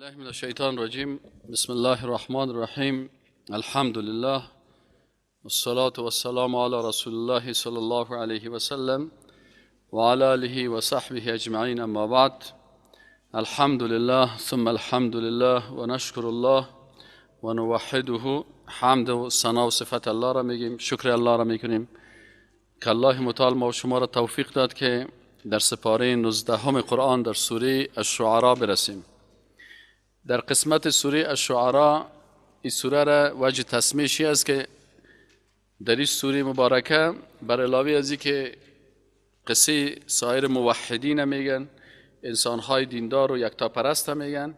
بالله من الشیطان الرجیم. بسم الله الرحمن الرحیم. الحمد لله والصلاة والسلام على رسول الله صلی الله علیه و سلم و علی آله و صحبه اجمعین. اما بعد، الحمد لله ثم الحمد لله و نشکر الله و نوحده. حمد و ثنا و صفت الله را میگیم، شکر الله را میکنیم که الله متعال ما و شما را توفیق داد که در سپاره 19 قرآن در سوره الشعراء برسیم. در قسمت سوره الشعراء، این سوره را وجه تسمیشی است که در این سوره مبارکه بر علاوه از اینکه قصه سایر موحدین میگن، انسانهای دیندار و یکتاپرست میگن،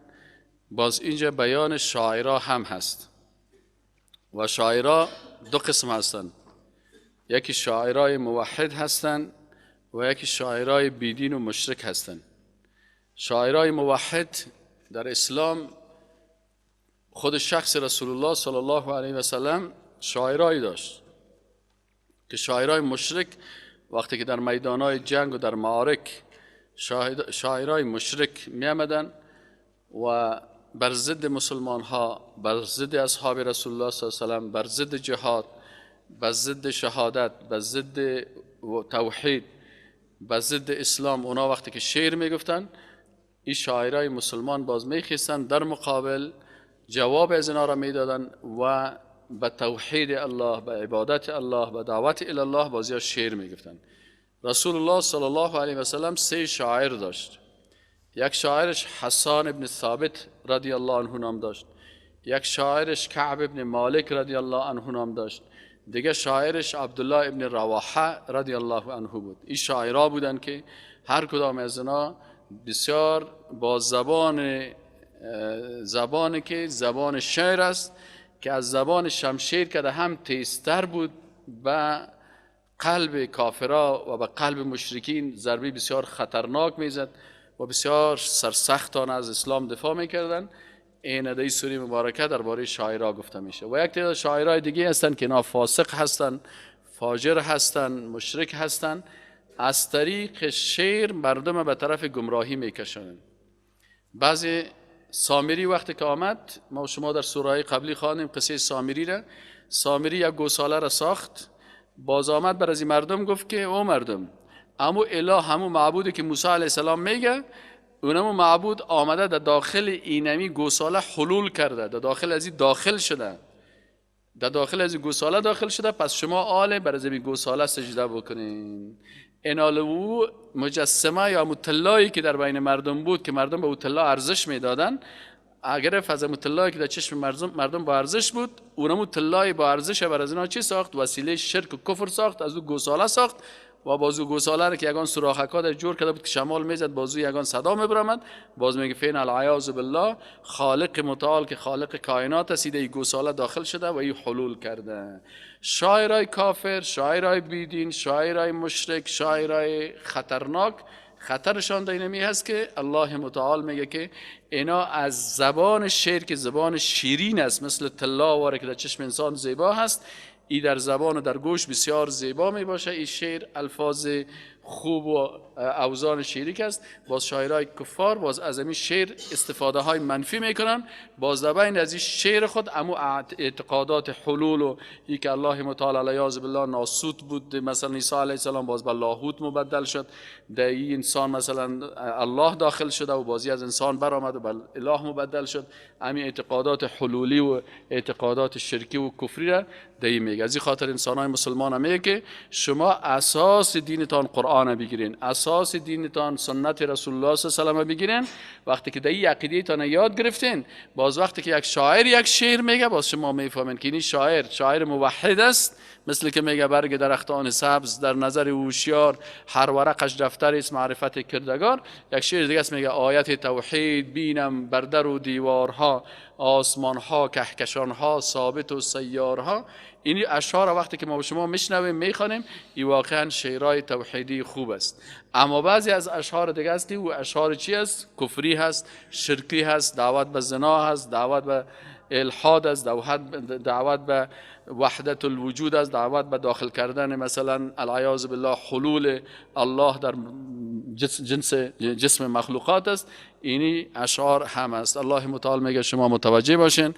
باز اینجا بیان شاعرها هم هست. و شاعرها دو قسم هستند، یکی شاعرای موحد هستند و یکی شاعرای بیدین و مشرک هستند. شاعرای موحد در اسلام خود شخص رسول الله صلی الله علیه و سلم شاعرایی داشت که شاعرای مشرک وقتی که در میدانهای جنگ و در معارک شاعرای مشرک می آمدن و بر ضد مسلمان ها، بر ضد اصحاب رسول الله صلی الله علیه و سلم، بر ضد جهاد، بر ضد شهادت، بر ضد توحید، بر ضد اسلام، اونا وقتی که شعر میگفتن، این شاعرای مسلمان باز میخیستن در مقابل جواب از اینا را میدادن و به توحید الله، به عبادت الله، به دعوت الی الله بازی شعر میگفتن. رسول الله صلی الله علیه و سلم سه شاعر داشت. یک شاعرش حسان ابن ثابت رضی الله عنه نام داشت، یک شاعرش کعب ابن مالک رضی الله عنه نام داشت، دیگه شاعرش عبدالله ابن رواحه رضی الله عنه بود. این شاعرها بودن که هر کدام از اینا بسیار با زبان که زبان شعر است که از زبان شمشیر که هم تیزتر بود، به قلب کافرا و به قلب مشرکین ضربه بسیار خطرناک میزد و بسیار سرسختانه از اسلام دفاع میکردن. این در سوره مبارکه درباره شاعرها گفته میشه. و یک تعداد شاعرای دیگه هستند که اینا فاسق هستند، فاجر هستند، مشرک هستند، از طریق شعر مردم به طرف گمراهی میکشانند. بعضی سامری وقتی که آمد، ما شما در سوره قبلی خواندیم قصه سامری را. سامری یک گوساله را ساخت، باز آمد بر از این مردم گفت که او مردم، امو اله، همو معبودی که موسی علیه السلام میگه، اونمو معبود آمده در داخل اینمی گوساله حلول کرده، در داخل از این داخل شده، در داخل از این گوساله داخل شده، پس شما آله بر از این گوساله سجده بکنین. اینال او مجسمه یا مطلعی که در بین مردم بود که مردم به مطلع ارزش میدادن، اگر از مطلعی که در چشم مردم با ارزش بود، اونمو مطلعی با ارزش بر از اینا چی ساخت؟ وسیله شرک و کفر ساخت، از او گوساله ساخت و بازو گوساله را که یگان سوراخکا در جور کرده بود که شمال میزد، بازو یگان صدا میبرآمد، باز میگه فین العیاذ بالله، خالق متعال که خالق کائنات است، ایده گوساله داخل شده و این حلول کرده. شاعرای کافر، شاعرای بیدین، شاعرای مشرک، شاعرای خطرناک، خطرشان در اینمی هست که الله متعال میگه که اینا از زبان شعر که زبان شیرین است، مثل طلا واره که در چشم انسان زیبا هست، ای در زبان و در گوش بسیار زیبا می باشه. این شعر الفاظ خوب و اوزان شیریک است. باز شاعرای کفار باز از این شعر استفاده های منفی میکنن، باز در بین از این شعر خود امو اعتقادات حلول و ای که الله متعال علیه بالله ناسوت بود، مثلا عیسی علیه السلام باز به لاهوت مبدل شد، در این انسان مثلا الله داخل شده و بازی از انسان برآمد و به اله مبدل شد. همین اعتقادات حلولی و اعتقادات شرکی و کفری را در این میگه. از این خاطر انسان های مسلمان هم میگه که شما اساس دینتان قرآن بگیرین، اساس دینتان سنت رسول الله صلی الله علیه و سلم بگیرین. وقتی که در این عقیده تان یاد گرفتین، باز وقتی که یک شاعر یک شعر میگه، باز شما میفهمین که این شاعر شاعر موحد است. مثل که میگه برگ درختان سبز در نظر هوشیار، هر ورقش دفتر است معرفت کردگار. یک شعر دیگه است میگه آیت توحید بینم بر در و دیوارها، آسمانها کهکشانها ثابت و سیارها. این اشعار وقتی که ما شما میشنویم میخوانیم، این واقعا شعرهای توحیدی خوب است. اما بعضی از اشعار دیگه است که او اشعار چی است؟ کفری هست، شرکی هست، دعوت به زنا هست، دعوت به الحاد است، دعوت به وحدت الوجود است، دعوت به داخل کردن مثلا العیاذ بالله حلول الله در جنس جسم مخلوقات است. اینی اشعار هم است. الله متعال میگه شما متوجه باشین،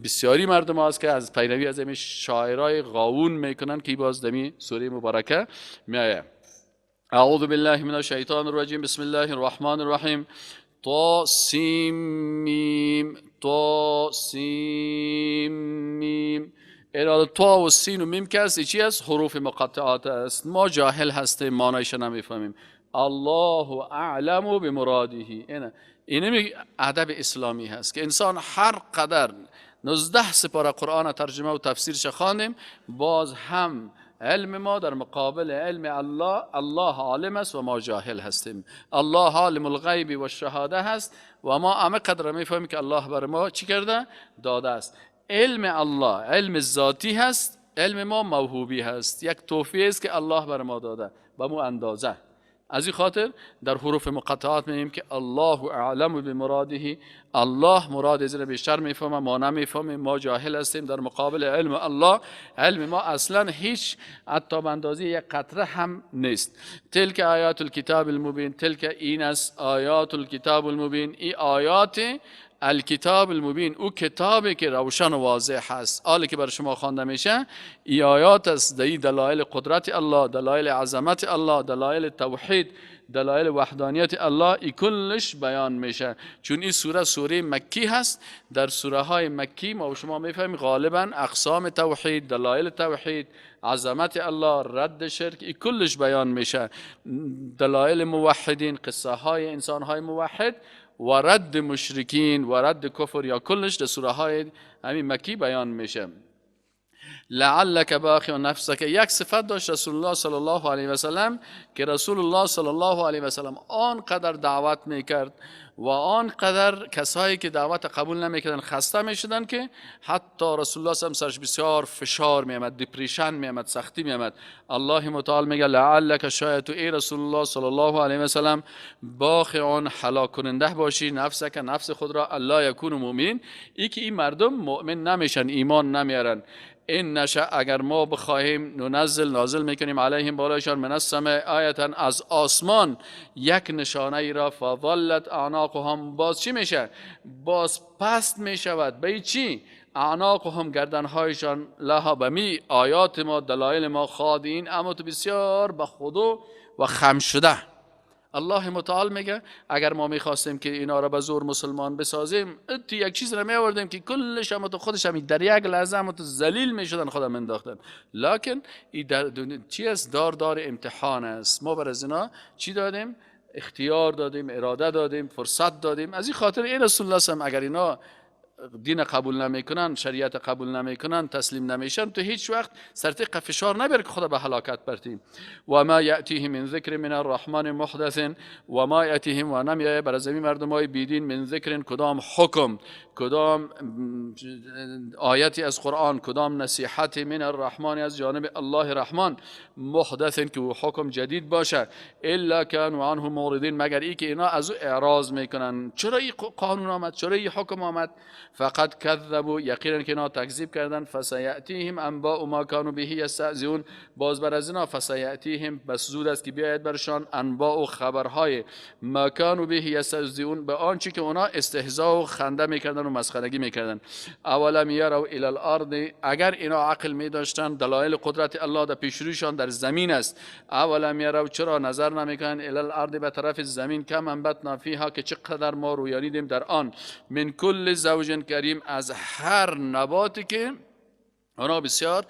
بسیاری مردم هست که از پیروی از این شاعرای غاوون میکنن که باز دمی سوره مبارکه میآید. اعوذ بالله من الشیطان الرجیم، بسم الله الرحمن الرحیم. طا سیم میم، طا سیم میم. اراده طا و سین و میم که است چی است؟ حروف مقطعات است. ما جاهل هستیم، معنایش نمیفهمیم. الله اعلم بمراده. اینه ادب اسلامی هست که انسان هر قدر 19 سپاره قرآن ترجمه و تفسیرش خواندیم، باز هم علم ما در مقابل علم الله، الله عالم است و ما جاهل هستیم. الله عالم الغیب و الشهاده هست و ما همه قدر میفهمیم که الله بر ما چی کرده؟ داده است. علم الله علم ذاتی هست، علم ما موهوبی هست، یک توفیه است که الله بر ما داده به مو اندازه. از این خاطر در حروف مقطعات می‌بینیم که الله اعلم بمراده، الله مراد از این بیشتر میفهمه، ما نمیفهمیم، ما جاهل هستیم در مقابل علم الله. علم ما اصلا هیچ حتی به اندازه یک قطره هم نیست. تلک آیات الکتاب المبین، تلک این است آیات الکتاب المبین، ای آیات الکتاب المبین، او کتابی که روشن و واضح هست، آلی که بر شما خوانده میشه ای آیات است، دی دلایل قدرت الله، دلایل عظمت الله، دلایل توحید، دلایل وحدانیت الله، ای کلش بیان میشه. چون این سوره سوره مکی هست، در سوره های مکی ما و شما میفهمیم غالبا اقسام توحید، دلایل توحید، عظمت الله، رد شرک، ای کلش بیان میشه. دلایل موحدین، قصه های انسان های موحد و رد مشرکین و رد کفر، یا کلش در سوره های همین مکی بیان میشه. لعلک باخع نفسک، یک صفت داشت رسول الله صلی الله علیه و سلم که رسول الله صلی الله علیه و سلم آنقدر دعوت میکرد و آنقدر کسایی که دعوت قبول نمیکردن خسته میشدن که حتی رسول الله صلی الله علیه و سرش بسیار فشار میامد، depression میامد، سختی میامد. الله متعال میگه لعلک، شاید تو ای رسول الله صلی الله علیه و سلم باخع هلاک کننده باشی، نفسک، نفس خود را، الا یکون مؤمن، ای که این مردم مؤمن نمیشن، ایمان نمیارن. این نشأ، اگر ما بخواهیم ننزل، نازل میکنیم علیهم بالایشان من السماء آیتا، از آسمان یک نشانه ای را، فظلت اعناقهم، باز چی میشه؟ باز پست میشود. به چی؟ اعناقهم، گردنهایشان، لها، به می آیات ما، دلایل ما، خادعین، اما تو بسیار به خودو و خم شده. الله متعال میگه اگر ما میخواستیم که اینا را به زور مسلمان بسازیم، تو یک چیز را میآوردیم که کلش هم تو خودش هم در یک لحظه هم تو ذلیل میشدن، خودم انداختن. لکن این در چی است؟ دار امتحان است. ما بر از اینا چی دادیم؟ اختیار دادیم، اراده دادیم، فرصت دادیم. از این خاطر ای رسول الله صلی اگر اینا دین قبول نمیکنن، شریعت قبول نمیکنن، تسلیم نمیشن، تو هیچ وقت سرتق فشار نبر که خدا به هلاکت برتیم. و ما یاتیهم من ذکر من الرحمن محدث، و ما یاتیهم، و نمیایه بر زمین مردم های بیدین، من ذکر، کدام حکم، کدام آیتی از قرآن، کدام نصیحتی، من الرحمن، از جانب الله رحمان، محدث، که او حکم جدید باشه، الا كانوا عنه معرضین، مگر ای که اینا از او اعراض میکنن. چرا این قانون آمد؟ چرا این حکم آمد؟ فقد کذبوا، یقینا که اینا تکذیب کردن. فسیاتیهم انباء ما كانوا به یستهزئون، باز بر از اینا فسیاتیهم، بس زود است که بیاید برشان انباء و خبرهای ما كانوا به یستهزئون، به آنچه که اونا استهزا و خنده میکردن و مسخرگی میکردن. اولم یروا الی الارض، اگر اینا عقل میداشتن، دلایل قدرت الله در پیش رویشان در زمین است. اولم یروا، چرا نظر نمیکنن، الی الارض، به طرف زمین، کم انبتنا فیها، که چقدر ما رویانیدیم در آن، من کل زوج کریم، از هر نباتی که اونا بسیار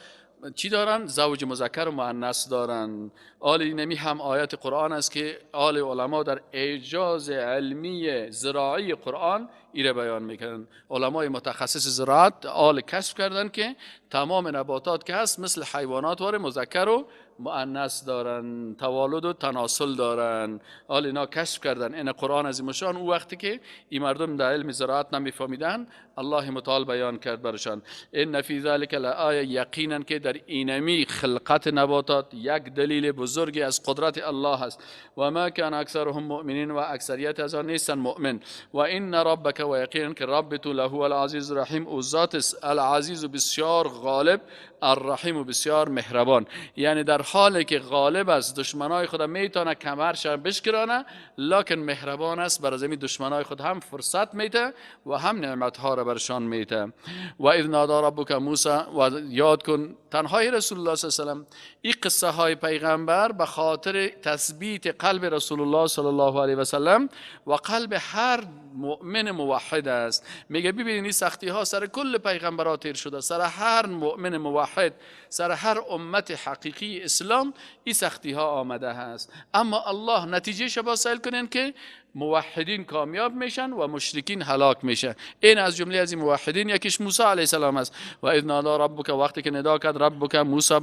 چی دارن؟ زوج مذکر و مؤنث دارن. آل نمی هم آیات قرآن است که آل علما در اعجاز علمی زراعی قرآن ایره بیان میکنن. علمای متخصص زراعت آل کشف کردن که تمام نباتات که هست مثل حیوانات واره مذکر و مؤنث دارن، توالد و تناسل دارن. حال اینا کشف کردن این قرآن از مشان. او وقتی که این مردم در علم زراعت نمیفهمیدن، الله متعال بیان کرد برشان ان فی ذلک لآیه، یقینا که در اینمی خلقت نباتات یک دلیل بزرگی از قدرت الله است. و ما کان اکثرهم مؤمنین، و اکثریت از آن نیستن مؤمن. و ان ربک، و یقینا که رب تو لهو العزیز الرحیم، او ذات العزیز و بسیار غالب، الرحیم و بسیار مهربان. یعنی در حالی که غالب است دشمنای خود میتونه کمرش بشکرانه، لکن مهربان است، بر زمین دشمنای خود هم فرصت میده و هم نعمتها را برشان میده. و اذ نادی ربک موسی، و یاد کن تنهای رسول الله صلی الله علیه و سلم این قصه های پیغمبر به خاطر تثبیت قلب رسول الله صلی الله علیه و سلم و قلب هر مؤمن موحد است. میگه ببینید این سختی ها سر کل پیغمبرات تیر شده، سر هر مؤمن موحد، سر هر امت حقیقی اسلام این سختی ها آمده هست. اما الله نتیجه شبا سیل کنین که موحدین کامیاب میشن و مشرکین هلاک میشن. این از جمله از این موحدین یکیش موسی علیه السلام است. و اذ نادی ربک، وقتی که ندا کرد ربک موسی،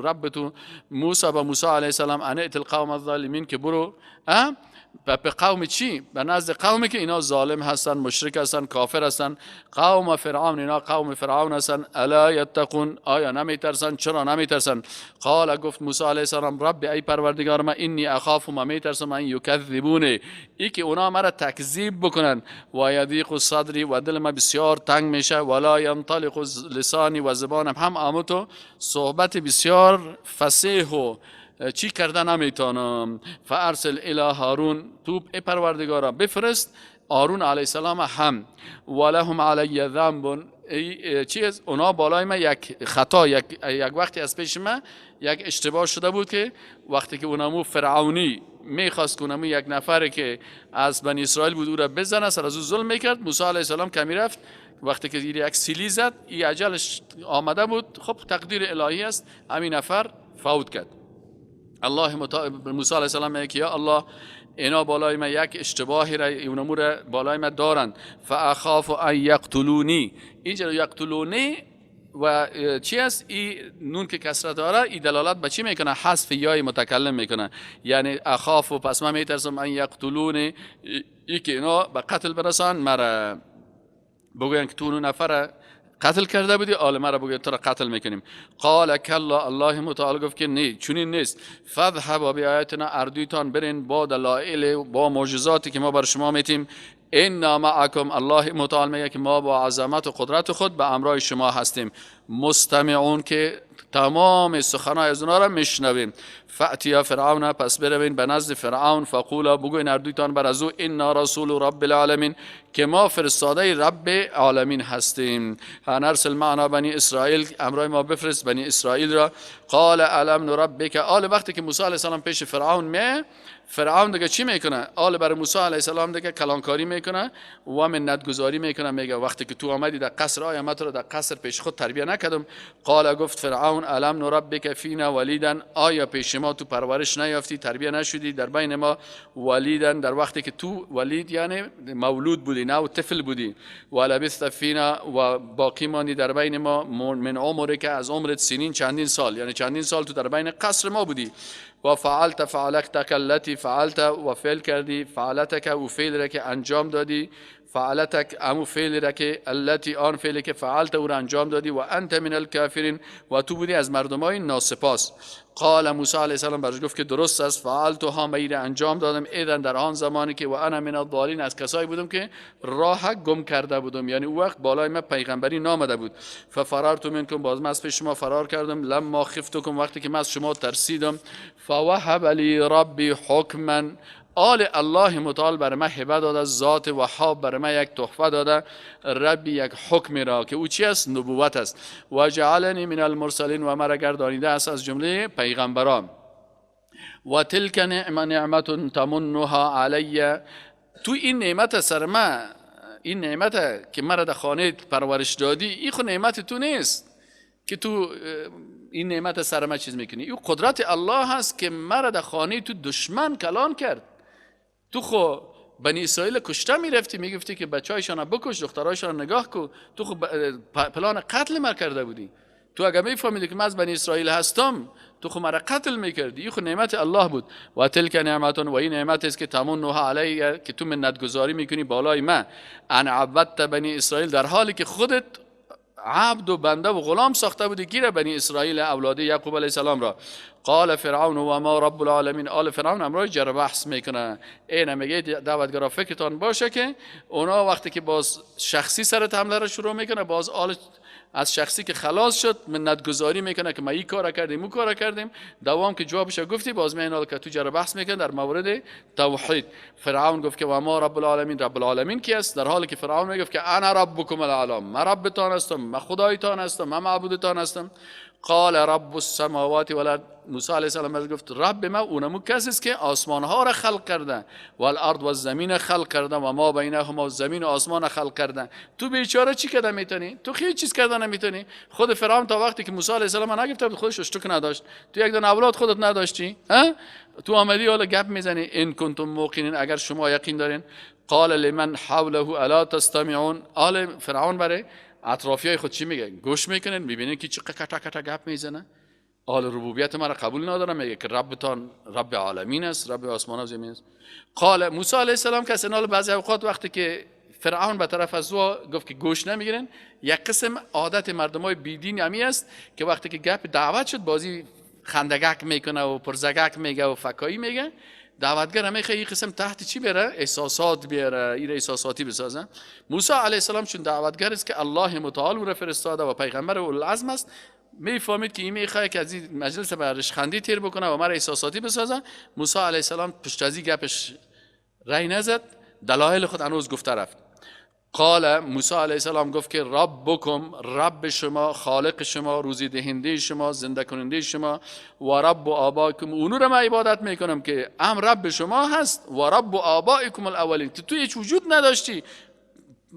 رب تو موسی به موسی علیه السلام، ان ائت القوم الظالمین، که برو به قوم چی؟ به نزد قومی که اینا ظالم هستن، مشرک هستن، کافر هستن، قوم فرعون، اینا قوم فرعون هستن. الا یتقون، آیا نمیترسن؟ چرا نمیترسن؟ قال، گفت موسی علیه السلام، رب ای پروردگار ما، انی اخاف، ما میترسم، ان یکذبون، ای که اونا مرا تکذیب بکنن، و یضیق صدری، و دل ما بسیار تنگ میشه، ولا ینطلق لسانی، و زبانم هم آمتو صحبت بسیار فصیح و چی کرده نمیتونم. فارسل الی هارون، تو ای پروردگارا بفرست هارون علیه السلام هم. ولهم علی ذنب، چیز اونا بالای ما یک خطا، یک وقتی از پیش ما یک اشتباه شده بود که وقتی که اونمو فرعونی میخواست که اونمو یک نفر که از بنی اسرائیل بود او را بزنه، سر از او ظلم میکرد، موسی علیه السلام کمی رفت، وقتی که یک سیلی زد، این عجلش آمده بود، خب تقدیر الهی است، همین نفر فوت کرد. الله موسی علیه السلام میگه که یا الله اینا بالای ما یک اشتباهی را اونمو را بالای ما دارند، فاخاف ان یقتلونی، اینجا یقتلونی و چی است؟ این نون که کسره داره این دلالت به چی میکنه؟ حذف یای متکلم میکنه، یعنی اخاف و پس من میترسم ان یقتلونی، ای که اینا به قتل برسان مرا، بگوین که تو نفر قتل کرده بودی، آل مرا بگوین تو را قتل میکنیم. قال کلا، الله متعال گفت که نه چنین نیست. فذهبا بآیاتنا، اردویتان برین با دلایل با معجزاتی که ما بر شما میتیم. انا معکم، الله متعال میگه که ما با عظمت و قدرت خود به امرای شما هستیم. مستمعون، که تمام سخنای از اونا را میشنویم. فأتیا فرعون، پس بروین به نزد فرعون، فقولا، بگوین اردویتان بر از او، انا رسول رب العالمین، که ما فرستاده رب عالمین هستیم. نرسل معنا بنی اسرائیل، امرای ما بفرست بنی اسرائیل را. قال الم نربک، آل وقتی که موسی علیه السلام پیش فرعون می، فرعون دیگه چی میکنه؟ آل بر موسی علیه السلام دیگه کلانکاری میکنه و منتگذاری میکنه، میگه وقتی که تو آمدی در قصر، آیا من تو را در قصر پیش خود تربیه نکردم؟ قال، گفت فرعون، الم نربک فینا ولیدا، آیا پیش ما تو پرورش نیافتی، تربیه نشدی در بین ما؟ ولیدا، در وقتی که تو ولید یعنی مولود بودی، نه و طفل بودی، و لبثت فینا، و باقی ماندی در بین ما، من عمرک، از عمرت، سنین، چندین سال، یعنی چندین سال تو در بین قصر ما بودی. و فعلت فعلتک التي فعلت، و فعل کردی، فعلتک و فعل را که انجام دادی، فعلتک امو فعل را که التي آن فعلی که فعلت او را انجام دادی، و انت من الکافرین، و تو بودی از مردمای ناسپاس. قال موسی علیه السلام برش گفت که درست است، فعلتها، من انجام دادم، اذن در آن زمانی که و انا من الضالین، از کسایی بودم که راه گم کرده بودم، یعنی او وقت بالای من پیغمبری نامده بود. ففررت منکم، باز من از پیش شما فرار کردم، لما خفتکم، وقتی که من از شما ترسیدم. فوهب لی ربی حکما، آل الله متعال بر من هبه داده، ذات وهاب بر من یک تحفه داده، ربی یک حکم را که او چی است؟ نبوت است. و جعلنی من المرسلین، و مرا گردانیده است از جمله پیغمبران. و تلک نعمت تمنها علی، تو این نعمت سر من، این نعمت که مرا در خانه پرورش دادی، این خو نعمت تو نیست که تو این نعمت سر من چیز میکنی، این قدرت الله هست که مرا در خانه تو دشمن کلان کرد. تو خو بنی اسرائیل کشته میرفتی، میگفتی که بچه‌هایشان بکش، دخترایشان نگاه کو، تو خو پلان قتل ما کرده بودی، تو اگه میفهمیدی که من از بنی اسرائیل هستم تو خو مرا قتل میکردی. این خو نعمت الله بود. و تلک نعمتون، و این نعمت است که تمنها علی، که تو منت گذاری میکنی بالای من، ان عبدت بنی اسرائیل، در حالی که خودت عبد و بنده و غلام ساخته بودی گیر بنی اسرائیل اولاد یعقوب علیه السلام را. قال فرعون و ما رب العالمین. آل فرعون امرای جر بحث میکنه. این میگه دعوتگرا فکرتان باشه که اونا وقتی که باز شخصی سر حمله را شروع میکنه، باز آل از شخصی که خلاص شد منت گذاری میکنه که ما این کار کردیم او کار کردیم. دوام که جوابش گفتی باز می این که تو جر بحث میکنه در مورد توحید. فرعون گفت که و ما رب العالمین، رب العالمین کی است؟ در حالی که فرعون میگفت که انا ربکم الاعلی، من ربتان هستم، من خدایتان هستم، من معبودتان هستم. قال رب السماوات والارض. موسی علیه السلام گفت رب ما اونمو کسی است که آسمان ها را خلق کرده و الارض و زمین خلق کرده و ما بینهما، زمین و آسمان خلق کرده. تو بیچاره چی کرده میتونی؟ تو هیچ چیز کرده نمیتونی. خود فرعون تا وقتی که موسی علیه السلام نگفته بود خودش اشتک نداشت. تو یک دونه اولاد خودت نداشتی، ها؟ تو آمدی حالا گپ میزنی. ان کنتم موقنین، اگر شما یقین دارین. قال لمن حوله الا تستمعون. آل فرعون برای اطرافیای خود چی میگه؟ گوش میکنن، میبینن که چه کتا کتا گپ میزنه. آل ربوبیت ما را قبول نداره، میگه که ربتان رب عالمین است، رب آسمان و زمین است. قال موسی علیه السلام که سنال بعضی اوقات وقتی که فرعون به طرف از او گفت که گوش نمیگیرن، یک قسم عادت مردمای بیدین همی است که وقتی که گپ دعوت شد بازی خندگک میکنه و پرزگک میگه و فکایی میگه. دعوتگر همه خیلی قسم تحت چی بره؟ احساسات بیاره، این احساساتی بسازه. موسی علیه السلام چون دعوتگر است که الله متعال او را فرستاده و پیغمبر اولوالعزم است، میفهمید که این میخواد که از این مجلس برش خندی تیر بکنه و مرا احساساتی بسازه. موسی علیه السلام پشت از این گپش رای نزد، دلایل خود هنوز گفته رفت. قال موسی علیه السلام گفت که ربکم، رب شما، خالق شما، روزی دهنده شما، زنده کننده شما، و رب آبائکم، اونو را من عبادت میکنم که هم رب شما هست، و رب آبائکم الاولین، تو هیچ وجود نداشتی،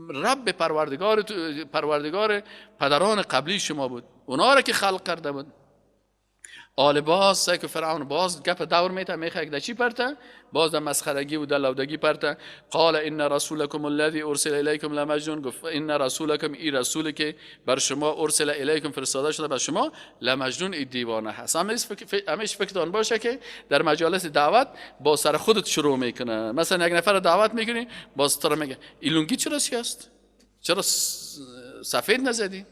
رب پروردگار پروردگار پدران قبلی شما بود، اونا را که خلق کرده بود. آل باز که فرعون باز گپ دور میته، میخواد در چی پرته؟ باز در مسخرگی و در لودگی پرته. قال ان رسولکم الذی ارسل الیکم لمجنون. گفت ان رسولکم، ای رسول که بر شما ارسل الیکم فرستاده شده بر شما، لمجنون، ای دیوانه هست. همیشه فکرتان باشه که در مجالس دعوت با سر خودت شروع میکنه. مثلا یک نفر دعوت میکنی، باز تو میگه این لونگی چرا سیاه است؟ چرا سفید نزدی؟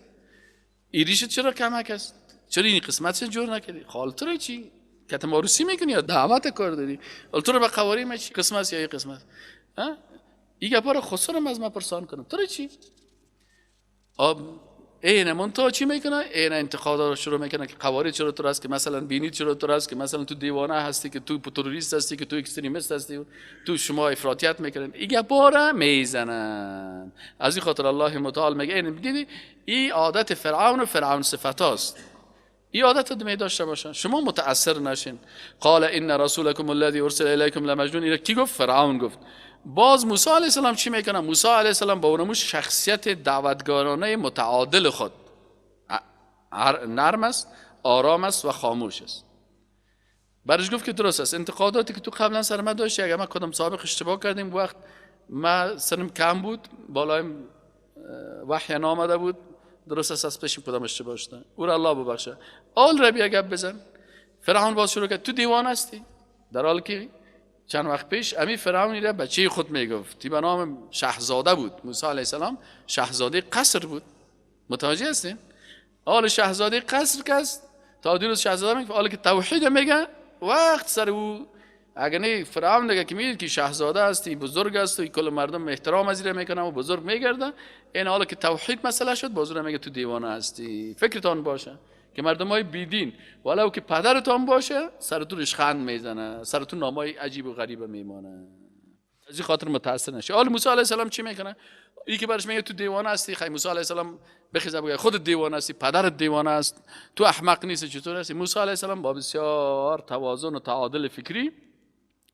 ای ریشت چرا کمک است؟ چرا این قسمت جور نکردی؟ خال تو چی؟ کت ماروسی میکنی یا دعوت کار داری؟ حال تو رو به قواری ما چی قسمت یا این قسمت؟ ها؟ این گپا رو خسرم از ما پرسان کنم. تو چی؟ این منتها چی میکنه؟ این انتقادا رو شروع میکنه که قواری چرا تو است، که مثلا بینی چرا تو است، که مثلا تو دیوانه هستی، که تو تروریست هستی، که تو extremist هستی، تو شما افراطیت میکنن. این گپا رو میزنن. از این خاطر الله متعال میگه این دیدی این عادت فرعون و فرعون صفتاست. این عادت رو می داشته باشن، شما متأثر نشین. قال ان رسولکم الذی ارسل الیکم لمجنون. این کی گفت؟ فرعون گفت. باز موسی علیه السلام چی میکنه؟ موسی علیه السلام با اونمو شخصیت دعوتگارانه متعادل خود نرم است، آرام است و خاموش است. برش گفت که درست است، انتقاداتی که تو قبلا سر من داشتی، اگر من کدام سابق اشتباه کردیم، وقت ما سنم کم بود، بالایم وحی نامده بود، درست است، از پیشم کدام اشتباه شده، او را الله ببخشه. آل ربی گپ بزن. فرعون باز شروع کرد تو دیوان هستی، در حالی که چند وقت پیش امی فرعون ایره بچه خود میگفت، به نام شاهزاده بود. موسی علیه السلام شاهزاده قصر بود، متوجه هستین؟ آل شاهزاده قصر کس تا دیروز شاهزاده میگفت، آل که توحید میگه وقت سر او اگه نه فرعون دیگه که میدید که شاهزاده هستی، بزرگ هستی، کل مردم احترام از ایره میکنن و بزرگ میگرده، این حالا که توحید مسئله شد باز میگه تو دیوانه هستی. فکرتان باشه که مردم های بیدین ولو که پدرتان باشه سرتون ریشخند میزنه، سرتون نامای عجیب و غریب میمانه. از این خاطر متاثر نشه. حالا موسی علیه السلام چی میکنه؟ ای که برش میگه تو دیوانه هستی، خی موسی علیه السلام بخیزه بگه خودت دیوانه هستی، پدرت دیوانه است، تو احمق نیستی، چطور هستی؟ موسی علیه السلام با بسیار توازن و تعادل فکری،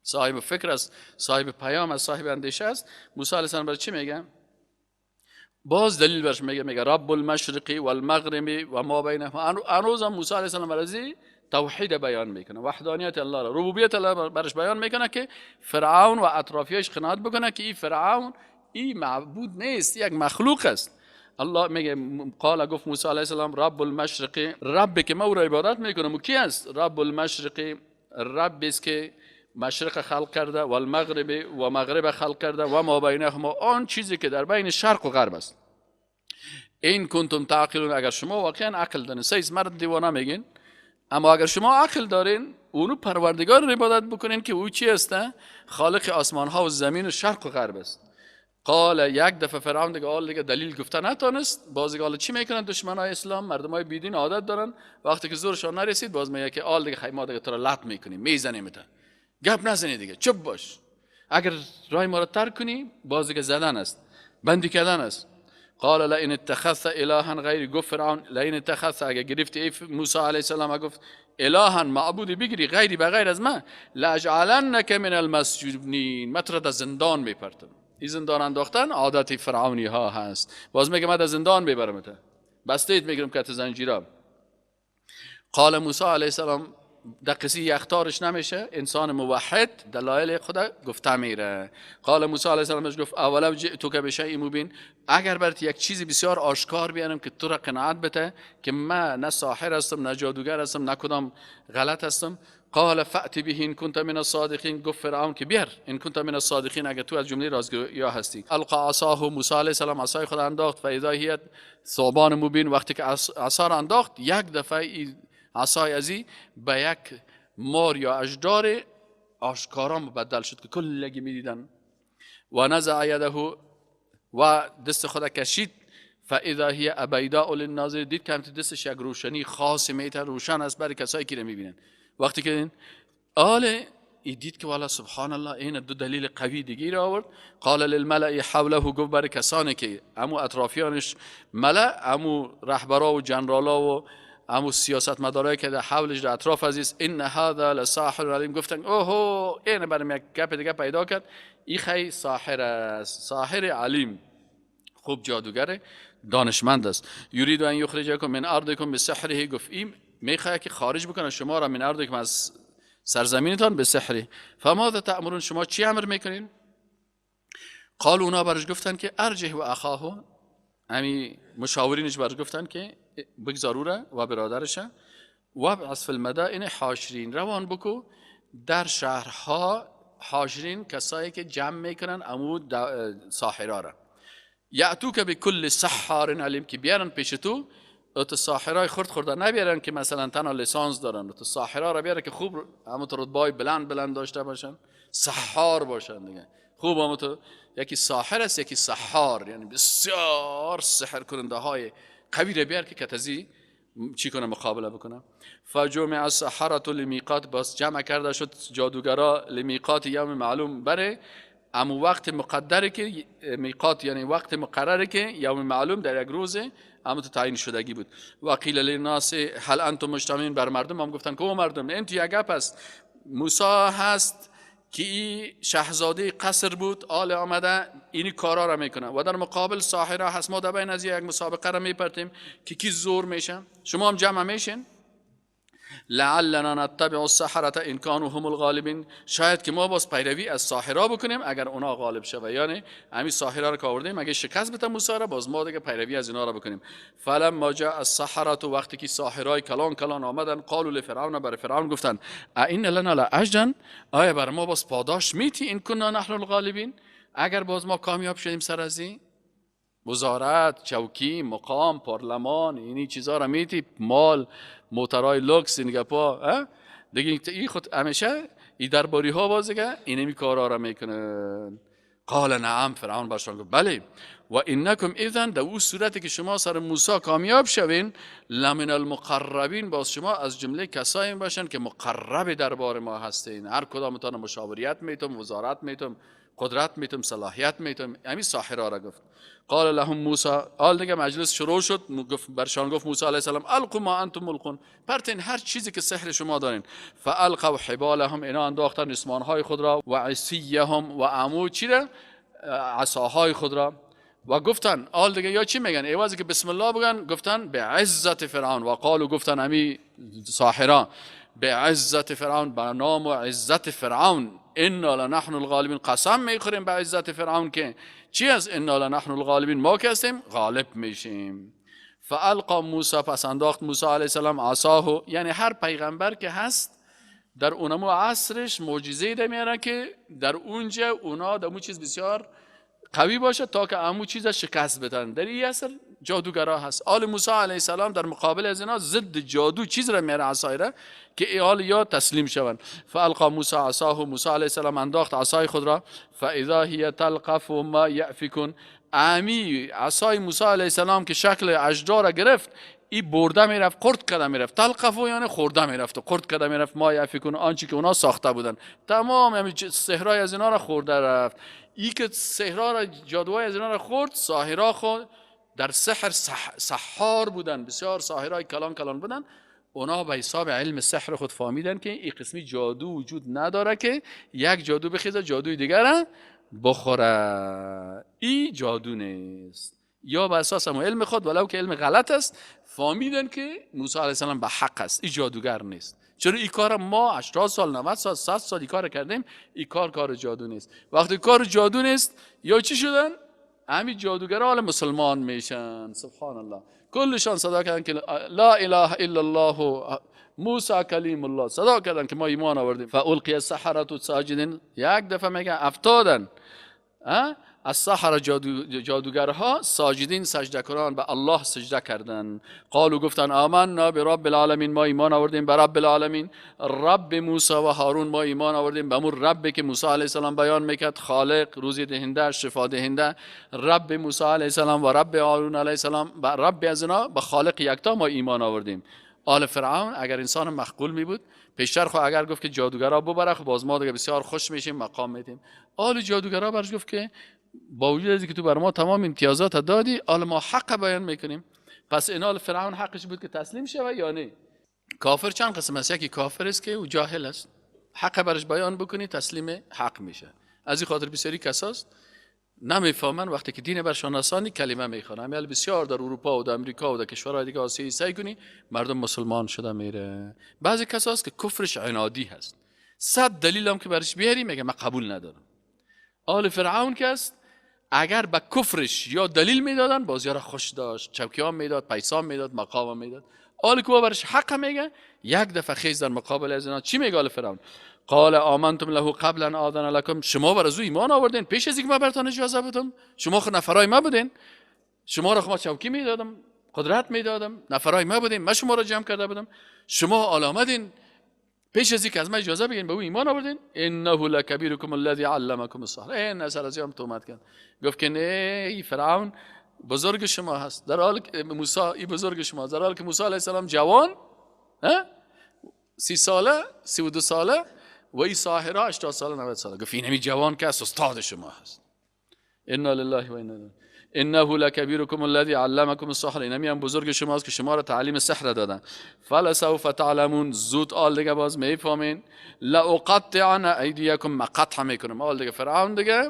صاحب فکر است، صاحب پیام است، صاحب اندیشه است. موسی علیه السلام برای چی میگه؟ باز دلیل برش میگه، میگه رب المشرق والمغرب و ما بینهما. هنوز هم موسی علیه السلام برای توحید بیان میکنه، وحدانیت الله را، ربوبیت الله برش بیان میکنه که فرعون و اطرافیاش قناعت بکنه که این فرعون این معبود نیست، یک مخلوق است. الله میگه قال گفت موسی علیه السلام رب المشرق، رب که ما او را عبادت میکنم او کی است؟ رب المشرق، رب است که مشرق خلق کرده و المغرب و مغرب خلق کرده و ما بینهما، آن چیزی که در بین شرق و غرب است. این کنتم تعقلون، اگر شما واقعا عقل دارین، سیز مرد دیوانه میگین، اما اگر شما عقل دارین اونو پروردگار رو عبادت بکنین که او چی است؟ خالق آسمان ها و زمین و شرق و غرب است. قال یک دفعه فرعون دیگه آل دیگه دلیل گفته نتانست، باز دیگه آل چی میکنن دشمنای اسلام، مردمای بیدین عادت دارن وقتی که زورشان نرسید باز میگه که آل دیگه ما دیگه تو را لط میکنیم، میزنیم تا گپ نزنی دیگه، چپ باش، اگر رای ما را ترک کنی باز دیگه زدن است، بندی کردن است. قال لئن اتخذت الها غیری، گفت فرعون لئن اتخذت، اگر گرفتی ای موسی علیه السلام گفت الها معبودی بگیری غیری بغیر از من، لاجعلنک من المسجونین، من تو را در زندان میپرتم. این زندان انداختن عادت فرعونی ها هست. باز میگه من در زندان میبرم تا بستیت میگیرم که زنجیرا. قال موسی علیه السلام در قصه یختارش نمیشه، انسان موحد دلایل خدا گفته میره. قال موسی علیه السلام گفت اولو جئتک بشیء مبین، اگر برات یک چیزی بسیار آشکار بیارم که تو را قناعت بده که من نه ساحر هستم نه جادوگر هستم نه کدام غلط هستم. قال فأت به ان كنت من الصادقین، گفت فرعون که بیار ان كنت من الصادقین، اگر تو از جمله راستگویا هستی. القى عصاه، موسی علیه السلام عصای خود انداخت، فاذا هی ثعبان مبین، وقتی که عصا را انداخت یک دفعه عصای ازی به یک مار یا اژدار آشکارا مبدل شد که کلگی میدیدن. و نزع یده و دست خود کشید، فاذا هی بیضاء للناظر، دید که دستش یک روشنی خاص میته، روشن است برای کسایی که میبینن. وقتی که آل دید که والا سبحان الله این دو دلیل قوی دیگه را آورد. قال للملأ حوله، گفت برای کسانی که امو اطرافیانش ملأ، امو رهبرا و جنرالا و امو سیاستمدارایی که در حولش در اطراف عزیز، ان هذا لساحر علیم، گفتن اوهو این برام یک گپ دیگه پیدا کرد، این خی ساحر است، ساحر علیم، خوب جادوگره، دانشمند است. یرید ان یخرجکم من ارضکم بسحره، گفت این میخواد که خارج بکنه شما را من ارضکم از سرزمینتان به سحره. فماذا تأمرون، شما چی امر میکنین؟ قالوا اونا برش گفتن که ارجه و اخاه، امی مشاورینش برش گفتن که بگذار او را و برادرش، وابعث فی المدائن حاشرین، روان بکو در شهرها، حاشرین کسایی که جمع میکنن امو ساحرا را، یأتوک بکل سحار علیم، که بیارن پیش تو تو ساحرای خرد خورده نبیارن که مثلا تنها لیسانس دارن، تو ساحرا را بیارن که خوب همون تو رتبه‌های بلند بلند داشته باشن، سحار باشن دیگه. خوب همون تو یکی ساحر است یکی سحار، یعنی بسیار سحر کننده های قوی را بیار که کتزی چی کنه مقابله بکنه. فجمع السحرة لمیقات، باز جمع کرده شد جادوگرا لمیقات یوم معلوم، بره امو وقت مقدره که میقات یعنی وقت مقرره که یوم معلوم در یک روز امو تو تعیین شدگی بود. و قیل للناس هل انتم مجتمعین، بر مردم هم گفتن که او مردم این تو یک گپ است، موسی هست که ای شاهزاده قصر بود آل آمده اینی کارا را میکنه و در مقابل ساحره هست، ما در بین از یک مسابقه را میپرتیم که کی زور میشه، شما هم جمع میشین. لعلنا نتبع السحرة ان كانوا هم الغالبین، شاید که ما باز پیروی از ساحرا بکنیم اگر اونا غالب شوه، یعنی همین ساحرا رو که آوردیم اگه شکست بده موسی را باز ما دیگه پیروی از اینا را بکنیم. فلما جاء السحرة، وقتی که ساحرای کلان کلان آمدن، قالوا لفرعون، بر فرعون گفتن ائن لنا لاجرا، آیا بر ما باز پاداش میتی ان كنا نحن الغالبین، اگر باز ما کامیاب شدیم سر از این وزارت، چوکی، مقام، پارلمان، اینی چیزا را میتی، مال، موترهای لوکس، این گپا دیگه این خود همیشه این درباری ها باز دیگه اینمی کارا را میکنن. قال نعم، فرعون برشان گفت بله، و انکم اذن، در اون صورتی که شما سر موسی کامیاب شوین، لمن المقربین، باز شما از جمله کسایی باشن که مقرب دربار ما هستین، هر کدامتان مشاوریت میتم، وزارت میتم، قدرت میتم، صلاحیت میتم. همین ساحرا را گفت. قال لهم موسی، آل دیگه مجلس شروع شد، برشان گفت موسی علیه السلام القوا ما انتم ملقون، پرتین هر چیزی که سحر شما دارین. فالقوا حبالهم، اینا انداختن ریسمانهای خود را، و عصیهم، و عمو چی را، عصاهای خود را، و گفتن آل دیگه یا چی میگن، ایوازی که بسم الله بگن، گفتن به عزت فرعون، و قالوا گفتن امی ساحرا به عزت فرعون، به نام و عزت فرعون، انا لنحن الغالبین. قسم میخوریم به عزت فرعون که چی است؟ انا لنحن الغالبین، ما که هستیم غالب میشیم. فالقا موسی، پس انداخت موسی علیه السلام عصاه، یعنی هر پیغمبر که هست در اونمو عصرش معجزه ده میاره که در اونجا اونا در اون چیز بسیار قوی باشه تا که امو چیز شکست بدن. در این عصر جادوگرا هست. آل موسی علیه السلام در مقابل از اینا ضد جادو چیز را میاره، عصای را که آل یا تسلیم شوند. فالقا موسی عصاه، موسی علیه السلام انداخت عصای خود را. فاذا هی تلقف ما یأفکون، امی عصای موسی علیه السلام که شکل اژدها را گرفت، ای برده میرفت، قرط کده میرفت. تلقفو یعنی خورده میرفت و قرط کده میرفت. ما یأفکون، آنچه که اونا ساخته بودن، تمام همین سحرای از اینا را خورده رفت. ای که سحرا را، جادوهای از اینا را خورد، ساحرا خود در سحر سحار بودن، بسیار ساحرای کلان کلان بودن. اونا به حساب علم سحر خود فهمیدن که این قسمی جادو وجود نداره که یک جادو بخیزه جادوی دیگر بخوره، این جادو نیست. یا به اساس هم علم خود، ولو که علم غلط است، فهمیدن که موسی علیه السلام به حق است، این جادوگر نیست. چرا این کار ما 80 سال 90 سال 100 سال این کار کردیم، این کار کار جادو نیست. وقتی کار جادو نیست یا چی شدن؟ همین جادوگرها حال مسلمان میشن. سبحان الله، کلشان صدا کردن که لا اله الا الله موسی کلیم الله، صدا کردن که ما ایمان آوردیم. فالقی السحرة ساجدین، یک دفعه میگه افتادن السحرة جادوگرها، ساجدین سجده کنان، به الله سجده کردن. قالوا گفتن آمنا برب العالمین، ما ایمان آوردیم به رب العالمین، رب موسی و هارون، ما ایمان آوردیم به امور رب که موسی علیه السلام بیان میکرد، خالق، روزی دهنده، شفا دهنده، رب موسی علیه السلام و رب هارون علیه السلام، و رب از اینا به خالق یکتا ما ایمان آوردیم. آل فرعون اگر انسان مخقول می بود پیشتر، خو اگر گفت که جادوگرا ببره، خب باز ما دیگه بسیار خوش میشیم، مقام میدیم. آل جادوگرا برش گفت که با وجود از که تو بر ما تمام امتیازات دادی، آل ما حق بیان میکنیم. پس این آل فرعون حقش بود که تسلیم شوه یا نه؟ کافر چند قسم است. یکی کافر است که او جاهل است، حق برش بیان بکنی تسلیم حق میشه. از این خاطر بسیاری کساست نمیفهمن، وقتی که دین برشان رسانی کلمه میخوانن. همین بسیار در اروپا و در امریکا و در کشورهای دیگه آسیایی سعی کنی مردم مسلمان شده میره. بعضی کساست که کفرش عنادی هست، 100 دلیل هم که برش بیاری میگه من قبول ندارم. آل فرعون که است اگر به کفرش یا دلیل میدادن باز یارا خوش داشت، چوکی هم میداد، پیسه هم میداد، مقام هم میداد. آل که برش حق میگه یک دفعه خیز در مقابل از اینا چی میگه آل فرعون؟ قال آمنتم له قبل ان آذن لكم، شما بر از او ایمان آوردین پیش از اینکه من براتون اجازه بدم، شما خود نفرای ما بودین، شما را خود چوکی میدادم، قدرت میدادم، نفرای ما بودین، من شما را جمع کرده بودم، شما آل آمدین پیش از اینکه از من اجازه بگیرین به او ایمان آوردین. انه لکبیرکم الذی علمکم السحر، این اثر از هم تهمت کرد، گفت که نه ای فرعون بزرگ شما هست، در حال موسی ای بزرگ شما، در حال که موسی علیه السلام جوان 30 ساله 32 ساله و ای ساحره 80 ساله 90 ساله، گفت این همی جوان که است استاد شما هست. انا لله و انا الیه، انه لکبیرکم الذی علمکم السحر، این همی هم بزرگ شما است که شما را تعلیم سحر دادن. فلسوف تعلمون، زود آل دیگه باز میفهمین. لاقطعن ایدیکم، ما قطع میکنم. آل دیگه فرعون دیگه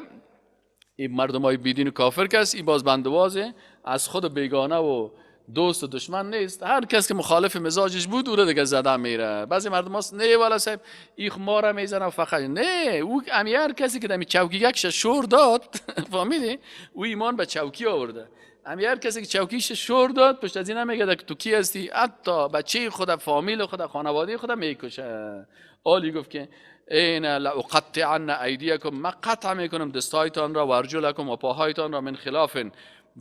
این مردم های بیدین و کافر کس، این باز بندوازه از خود بیگانه و دوست و دشمن نیست، هر کس که مخالف مزاجش بود او رو دیگه زده میره. بعضی مردم هست نه والا صاحب این ما را میزنه فقط، نه او هر کسی که دمی چوکی یکش شور داد فهمیدی او ایمان به چوکی آورده. هر کسی که چوکیش شور داد پشت از این نمیگه که تو کی هستی، حتی بچه خود، فامیل خود، خانواده خود میکشه. آلی گفت که این لاقطعن ایدیکم، من قطع میکنم دستایتان را و ارجلکم و پاهایتان را، من خلاف،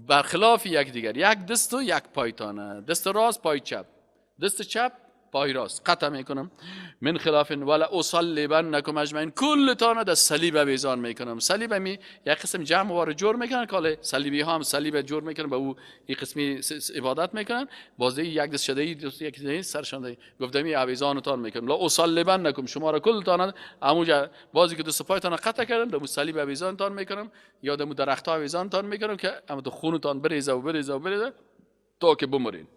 برخلاف یک دیگر، یک دست و یک پایتانه، دست راست پای چپ، دست چپ پای راست، قطع میکنم. من خلاف ولا اصلبنکم اجمعین، کلتان در صلیب آویزان میکنم. صلیب می یک قسم جمع وار جور میکنن که صلیبی ها هم صلیب جور میکنن، به او یک قسمی عبادت میکنن، باز یک دست شده دست یک دست سرشان ده. گفتم می آویزانتان میکنم، لا اصلبنکم، شما را کلتان اموجا بازی که دست پایتان قطع کردم در صلیب آویزانتان میکنم یا در درخت آویزانتان میکنم که هم تو خونتان بریزه و بریزه و بریزه تا که بمرین.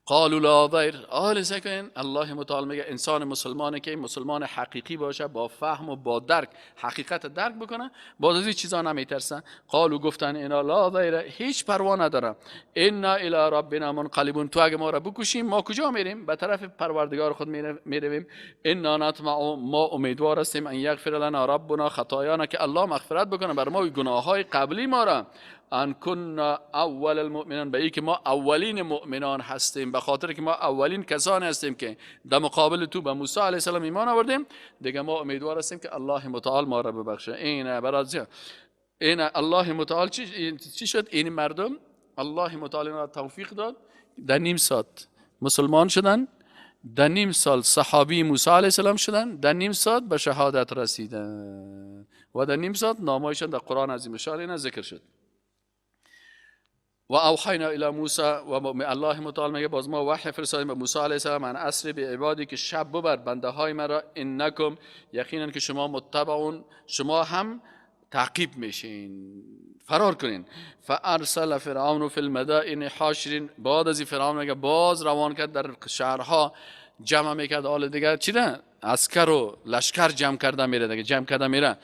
قالوا لا ضیر. آل سکن الله متعال میگه انسان مسلمانه که مسلمان حقیقی باشه، با فهم و با درک حقیقت درک بکنه، باز از این چیزا نمیترسن. قالوا گفتن انا لا ضیر، هیچ پروا ندارم، انا الی ربنا منقلبون، تو اگه ما را بکشیم ما کجا میریم؟ به طرف پروردگار خود میرویم. انا نطمع، ما امیدوار هستیم، ان یغفر لنا ربنا خطایانا، که الله مغفرت بکنه بر ما گناههای قبلی ما را، ان كنا اول المؤمنان، به ای که ما اولین مؤمنان هستیم، به خاطر که ما اولین کسانی هستیم که در مقابل تو به موسی علیه السلام ایمان آوردیم، دیگه ما امیدوار هستیم که الله متعال ما را ببخشه. این برای این الله متعال چی شد؟ این مردم الله متعال را توفیق داد، در نیم ساعت مسلمان شدن، در نیم سال صحابی موسی علیه السلام شدن، در نیم ساعت به شهادت رسیدن و در نیم ساعت نامایشان در قرآن عظیم الشان اینا ذکر شد. و اوحینا الی موسی، و الله متعال میگه باز ما وحی فرستادیم به موسی علیه السلام، ان اسر بعبادی، که شب ببر بنده های مرا، انکم، یقینا که شما متبعون، شما هم تعقیب میشین، فرار کنین. فارسل فرعون فی المدائن حاشرین، بعد از فرعون میگه باز روان کرد در شهرها، جمع میکرد آل دیگه چی نه عسکر و لشکر جمع کرده میره دیگه، جمع کرده میره.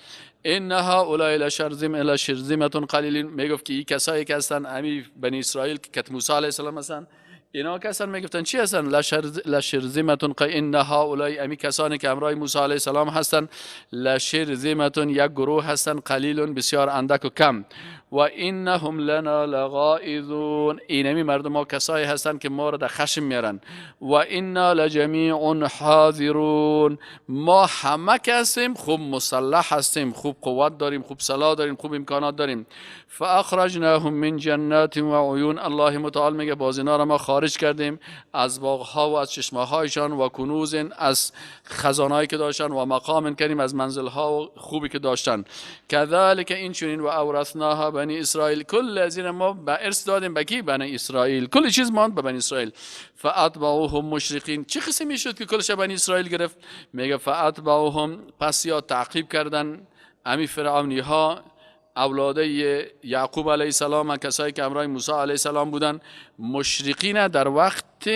ان هؤلاء لشرذمة قلیلین، میگفت که این کسایی که هستن امی بنی اسرائیل که کت موسی علیه السلام هستن، اینا که هستن میگفتن چی هستن؟ لشرذمة ان هؤلاء، امی کسانی که همراه موسی علیه السلام هستن، لشرذمة، یک گروه هستن، قلیل، بسیار اندک و کم، و انهم لنا لغائظون، اینمی مردم ما کسایی هستن که ما را در خشم میارن، و انا لجمیع حاذرون، ما همه که هستیم خوب مسلح هستیم، خوب قوت داریم، خوب سلاح داریم، خوب امکانات داریم. فاخرجناهم من جنات و عیون، الله متعال میگه باز اینا را ما خارج کردیم از باغها و از چشمه‌هایشان، و کنوز، از خزانهایی که داشتن، و مقام کریم، از منزلها و خوبی که داشتن. کذالک، این چنین، و اورثناها بنی اسرائیل، کل از این ما به ارث دادیم به کی؟ بنی اسرائیل، کل چیز ماند به بنی اسرائیل. فاتبعوهم مشرقین، چه قسمی شد که کلش بنی اسرائیل گرفت؟ میگه فاتبعوهم، پس یا تعقیب کردن امی فرعونی ها اولاده یعقوب علیه السلام، کسایی که همراه موسی علیه السلام بودن، مشرقین در وقت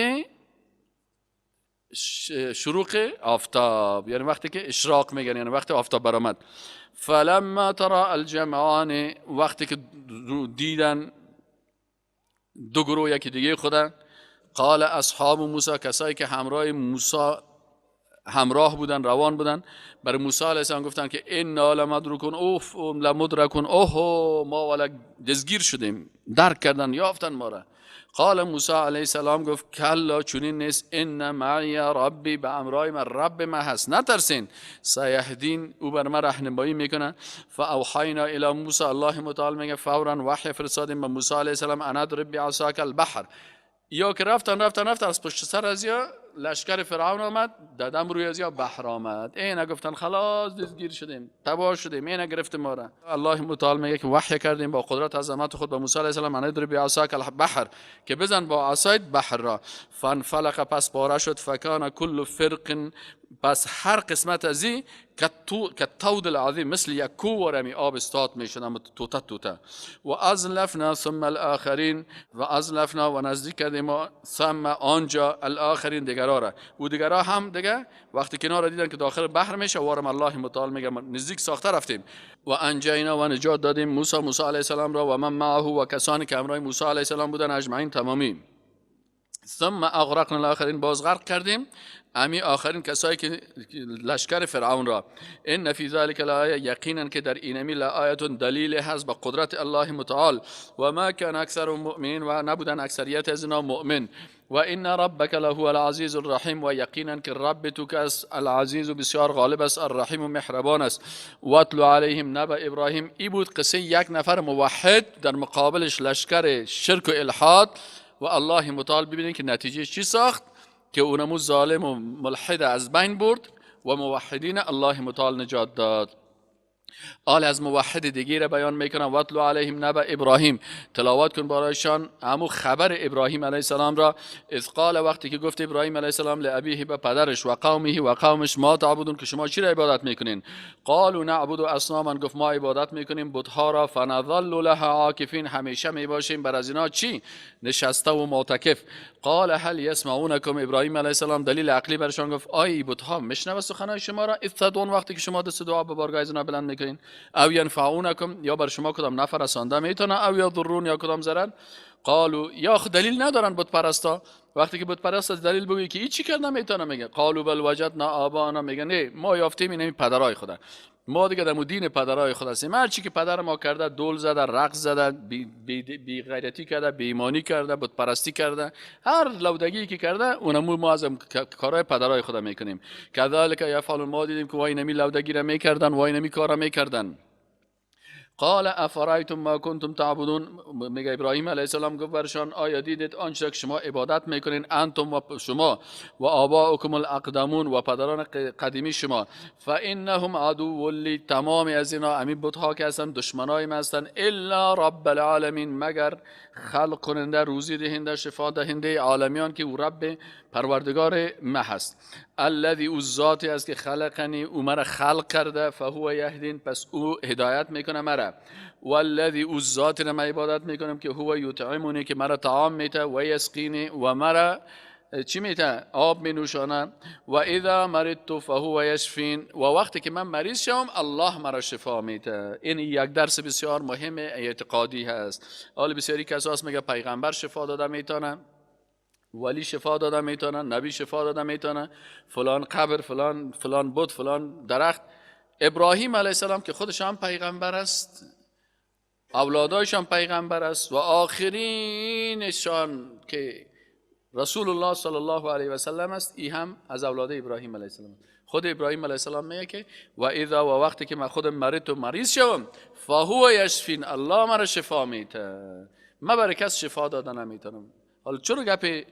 شروق آفتاب، یعنی وقتی که اشراق میگن، یعنی وقتی آفتاب برآمد. فلما ترى الجمعان، وقتی که دیدن دو گروه یکی دیگه خودن، قال اصحاب موسی، کسایی که همراه موسی همراه بودن، روان بودن، برای موسی علیه السلام گفتن که انا لمدرکون، اوف لمدرکون، اوه ما والا دستگیر شدیم، درک کردن، یافتن ما را. قال موسی علیه السلام گفت کلا، چنین نیست، ان معی ربی، به امرای من رب من هست، نترسین، سیهدین، او بر من راهنمایی میکنه. فاوحینا الی موسی، الله متعال میگه فورا وحی فرستادیم به موسی علیه السلام، ان اضرب بعصاک البحر، یا که رفتن رفتن رفتن از پشت سر از یا لشکر فرعون آمد، دادم روی از یا بحر آمد، اینا گفتن خلاص دستگیر شدیم، تباه شدیم، اینا گرفت ما را. الله متعال میگه که وحی کردیم با قدرت عظمت خود به موسی علیه السلام، ان اضرب بعصاک البحر، که بزن با عصایت بحر را. فانفلق، پس پاره شد، فکان کل فرق، پس هر قسمت از این کالطود العظیم، مثل یک کوه ورمی آب استاد میشد، توته توته. و ازلفنا ثم الاخرین، و ازلفنا و نزدیک کردیم ثم آنجا الاخرین، دیگرا را، و دیگرا هم دیگه وقتی کنار دیدن که داخل بحر میشه، وارم الله متعال میگه نزدیک ساخته رفتیم. و انجینا، و نجات دادیم موسی علیه السلام را، و من معه، و کسانی که همراه موسی علیه السلام بودن، اجمعین تمامی. ثم اغرقنا الاخرین، باز غرق کردیم امی آخرین کسایی که لشکر فرعون را. ان فی ذلک لآیه، یقینا که در اینمی لآیه دلیل هست به قدرت الله متعال. و ما کان اکثر مؤمنین، و نبودن اکثریت از اینا مؤمن. و ان ربک لهو العزیز الرحیم، و یقینا که رب تو که است العزیز و بسیار غالب است، الرحیم و مهربان است. واتل علیهم نبأ ابراهیم، ای بود قصه یک نفر موحد در مقابلش لشکر شرک و الحاد، و الله متعال ببینید که نتیجه چی ساخت، که اونمو ظالم و ملحد از بین برد و موحدین الله متعال نجات داد. آل از موحد دیگه را بیان میکنم. واتلو علیهم نبأ ابراهیم، تلاوت کن برایشان همو خبر ابراهیم علیه السلام را. اذ قال، وقتی که گفت ابراهیم علیه السلام لابیه، به پدرش، و قومه، و قومش، ما تعبدون، که شما چی را عبادت میکنین؟ قالوا نعبد اصناما، گفت ما عبادت میکنیم بتها را. فنظل لها عاکفین، همیشه میباشیم بر از اینا چی؟ نشسته و معتکف. قال هل یسمعونکم، ابراهیم علیه السلام دلیل عقلی برشان گفت آی بتها میشنوه سخنای شما را؟ اذ تدعون، وقتی که شما دست دعا به بارگاه از اینا بلند میکنین. او ینفعونکم، یا بر شما کدام نفع رسانده میتونه، او یضرون، یا کدام ضرر. قالوا، یا خود دلیل ندارن بت پرستا. وقتی که بت پرست دلیل بگویی که هیچ کرد نمیتونه، میگه قالوا بل وجدنا آبانا، میگه نه ما یافتیم این پدرای خدا، ما دیگه در دین پدرای خود هستیم، هر چی که پدر ما کرده، دول زده، رقص زده، بی غیرتی کرده، بی ایمانی کرده، بت پرستی کرده، هر لودگی که کرده اونمو ما از کارهای پدرای خود میکنیم. کذالک یفعلون، ما دیدیم که وای نمی لودگی را میکردن، وای نمی کارا میکردن. قال افرایتم ما کنتم تعبدون، میگه ابراهیم علیه السلام گفت برشان آیا دیدید آنچه که شما عبادت میکنین؟ انتم و شما، و آباؤکم الاقدمون، و پدران قدیمی شما. فانهم عدو لی، تمام از اینا همین بتها که هستن دشمنای ما هستن، الا رب العالمین، مگر خلق کننده، روزی دهنده، شفا دهنده عالمیان که او رب پروردگار ما هست. الذی، او ذاتی است که خلقنی، او مرا خلق کرده، فهو یهدین، پس او هدایت میکنه مرا. والذی، او ذاتی را من عبادت میکنم که هو یطعمنی، که مرا طعام میته، و یسقینی، و مرا چی میته؟ آب می نوشانه. و اذا مرضت فهو یشفین، و وقتی که من مریض شوم الله مرا شفا میته. این یک درس بسیار مهم اعتقادی هست. حال بسیاری کسا هست میگه پیغمبر شفا داده میتونه، ولی شفا داده میتونه، نبی شفا داده میتونه، فلان قبر، فلان فلان بت، فلان درخت. ابراهیم علیه السلام که خودش هم پیغمبر است، اولادایش هم پیغمبر است، و آخرینشان که رسول الله صلی الله علیه و سلم است، ای هم از اولاد ابراهیم علیه السلام. خود ابراهیم علیه السلام میگه که و اذا، و وقتی که من خودم مرض و مریض شوم، فهو یشفین، الله مرا شفا میته، من برای کس شفا داده نمیتونم. حالا چرا گپ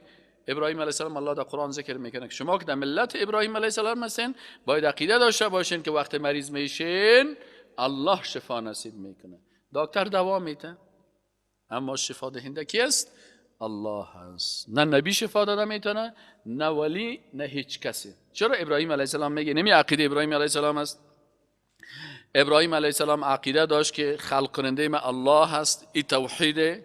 ابراهیم علیه السلام الله در قرآن ذکر میکنه که شما که در ملت ابراهیم علیه السلام هستین باید عقیده داشته باشین که وقت مریض میشین الله شفا نصیب میکنه. دکتر دوا میته اما شفا دهنده کی است؟ الله هست. نه نبی شفا داده میتونه، نه ولی، نه هیچ کسی. چرا ابراهیم علیه السلام میگه؟ نمی عقیده ابراهیم علیه السلام است. ابراهیم علیه السلام عقیده داشت که خلق کننده ما الله هست، این توحید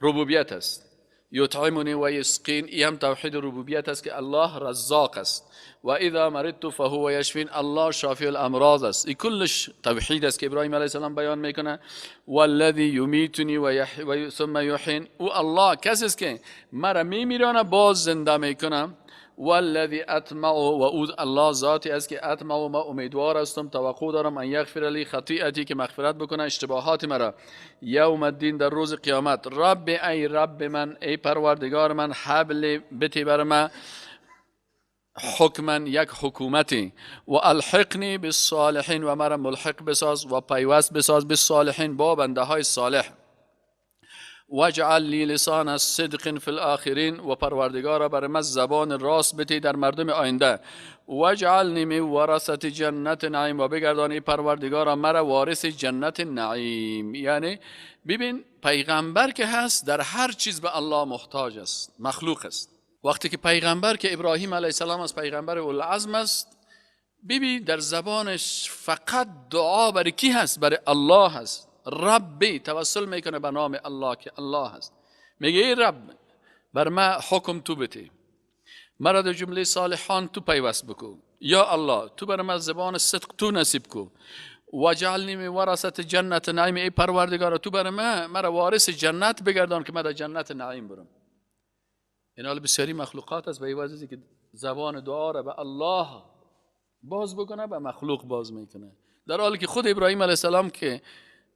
ربوبیت است. یطعمنی و یسقین، این هم توحید ربوبیت است که الله رزاق است. و اذا مرضت فهو یشفین، الله شافی الامراض است. این کلش توحید است که ابراهیم علیه السلام بیان میکنه. والذی یمیتنی و ثم یحیین، او الله کسی است که مرا میمیرانه باز زنده میکنه. والذی اطمع، و او الله ذاتی است که اطمع، و ما امیدوار هستم، توقع دارم، ان یغفر لی خطیئتی، که مغفرت بکنه اشتباهات مرا، یوم الدین، در روز قیامت. رب، ای رب من، ای پروردگار من، حبل بتی بر من حکما، یک حکومتی، و الحقنی بالصالحین، و مرا ملحق بساز و پیوست بساز بالصالحین، با بنده های صالح. واجعل لی لسان صدق فی الاخرین، و پروردگارا بر من زبان راست بتی در مردم آینده. واجعلنی من ورثة جنت نعیم، و بگردان ای پروردگارا مرا وارث جنت نعیم. یعنی ببین پیغمبر که هست در هر چیز به الله محتاج است، مخلوق است. وقتی که پیغمبر که ابراهیم علیه السلام از پیغمبر اولوالعزم است، ببین در زبانش فقط دعا برای کی هست؟ برای الله هست. ربی توسل میکنه به نام الله که الله هست. میگه ای رب بر ما حکم تو بتی، مرا در جمله صالحان تو پیوست بکو، یا الله تو بر ما زبان صدق تو نصیب کو. وجعلنی من ورثة جنت نعیم، ای پروردگار تو بر ما مرا وارث جنت بگردان که من در جنت نعیم برم. این حال بسیاری مخلوقات است به عوض که زبان دعا را به الله باز بکنه به مخلوق باز میکنه، در حالی که خود ابراهیم علیه السلام که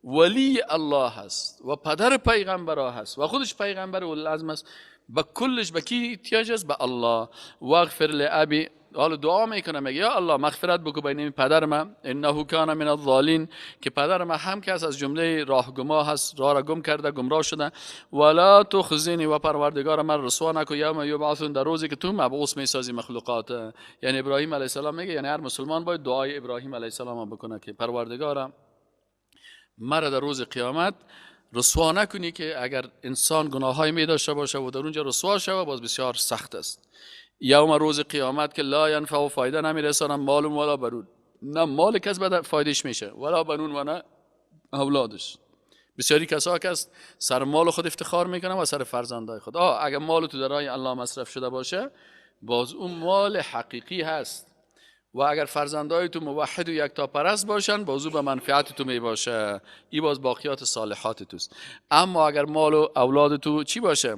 ولی الله هست و پدر پیغمبرها هست و خودش پیغمبر اولوالعزم است، به کلش به کی احتیاج است؟ به الله. واغفر لابی، حالا دعا میکنه، میگه یا الله مغفرت بکو بین پدر من، انه کان من الضالین، که پدر من هم کس از جمله راهگما هست، راه را گم کرده، گمراه شده. ولا تخزنی، و پروردگار من رسوا نکو، یوم یبعثون، در روزی که تو مبعوث میسازی مخلوقات. یعنی ابراهیم علیه السلام میگه، یعنی هر مسلمان باید دعای ابراهیم علیه السلام بکنه که پروردگارم مرا در روز قیامت رسوا نکنی، که اگر انسان گناه‌های می داشته باشه و در اونجا رسوا شوه باز بسیار سخت است. یوم روز قیامت که لا ینفع، فایده نمیرسانم مال ولا بنون، نه مال کس بعد فایدهش میشه، ولا بنون و نه اولادش. بسیاری کسا که است سر مال خود افتخار میکنن و سر فرزندای خود. اگر مال تو در راه الله مصرف شده باشه باز اون مال حقیقی هست، و اگر فرزندای تو موحد و یکتاپرست باشن باز او به منفعت تو می باشه، ای باز باقیات صالحات توست. اما اگر مال و اولاد تو چی باشه،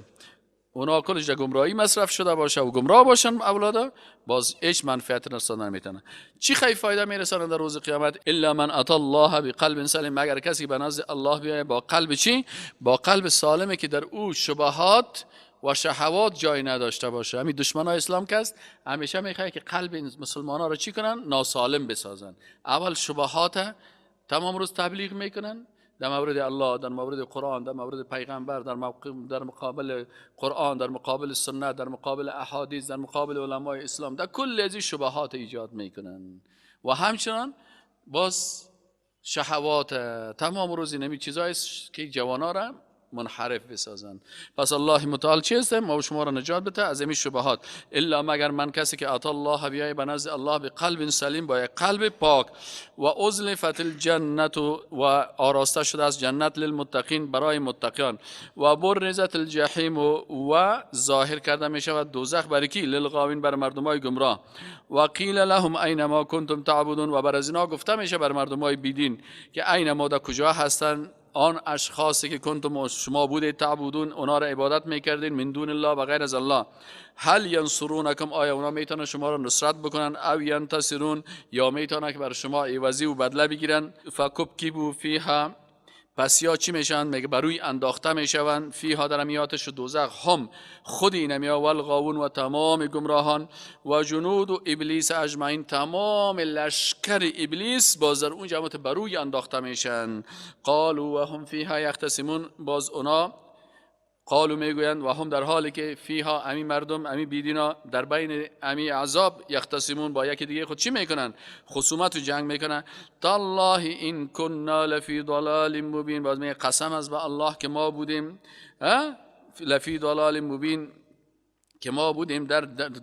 اونا کلش در گمراهی مصرف شده باشه و گمراه باشن اولادا، باز هیچ منفعت رساندن نمیتونه. چی خیلی فایده میرسانه در روز قیامت؟ الا من اتی الله بقلب سلیم، مگر کسی به نزد الله بیاید با قلب چی؟ با قلب سالمه که در او شبهات و شهوات جای نداشته باشه. همین دشمنای اسلام که است همیشه میخواد که قلب مسلمان ها را چی کنن؟ ناسالم بسازن. اول شبهات تمام روز تبلیغ میکنن در مورد الله، در مورد قرآن، در مورد پیغمبر، در مقابل قرآن، در مقابل سنت، در مقابل احادیث، در مقابل علمای اسلام، در کل از این شبهات ایجاد میکنن. و همچنان باز شهوات تمام روز اینمی چیزایی که جوانا را منحرف بسازن. پس الله متعال چیست؟ ما شما را نجات بده از این شبهات. الا مگر من کسی که اتی الله، بیای به نزد الله بقلب سلیم، با یک قلب پاک، و ازلفت الجنت، و آراسته شده از جنت، للمتقین، برای متقیان، و برزت الجحیم، و ظاهر کرده می شود دوزخ برای کی؟ للغاوین، بر مردمای گمراه. و قیل لهم اینما کنتم تعبدون، و بر از اینا گفته میشه بر مردمای بیدین که اینما، در کجا هستن آن اشخاصی که کنتم شما بوده، تعبدون، اونا را عبادت میکردین، من دون الله، و غیر از الله. هل ینصرونکم، آیا اونا میتونن شما را نصرت بکنن؟ او ینتصرون، یا میتونن که بر شما عوضی و بدله بگیرن؟ فکبکبوا فیها، پس یا چی میشن؟ میگه بروی انداخته میشون، فیها، در امیاتش دوزخ، هم خود اینمیا، والغاوون، و تمام گمراهان، و جنود و ابلیس اجمعین، تمام لشکر ابلیس باز در اون جماعت بروی انداخته میشن. قالوا و هم فیها یختصمون، باز اونا قالو میگویند، و هم در حالی که فیها، امی مردم، امی بیدینا در بین امی عذاب، یختصمون، با یکی دیگه خود چی میکنن؟ خصومت و جنگ میکنن. تالله این کنا لفی ضلال مبین، باز میگه قسم از به الله که ما بودیم، لفی ضلال مبین، که ما بودیم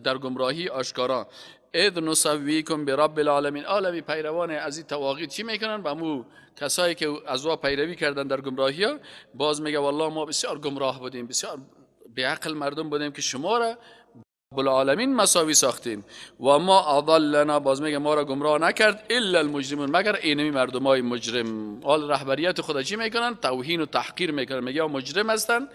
در گمراهی آشکارا. اذ نسویکم برب العالمین، عالمی پیروان از این طواغیت چی میکنن؟ به مو کسایی که از او پیروی کردن در گمراهی ها، باز میگه والله ما بسیار گمراه بودیم، بسیار بیعقل مردم بودیم که شما را رب العالمین مساوی ساختیم. و ما اضلنا، باز میگه ما را گمراه نکرد، الا المجرمون، مگر اینمی مردمای مجرم. حال رهبریت خدا چی میکنن؟ توهین و تحقیر میکنن، میگه مجرم هستن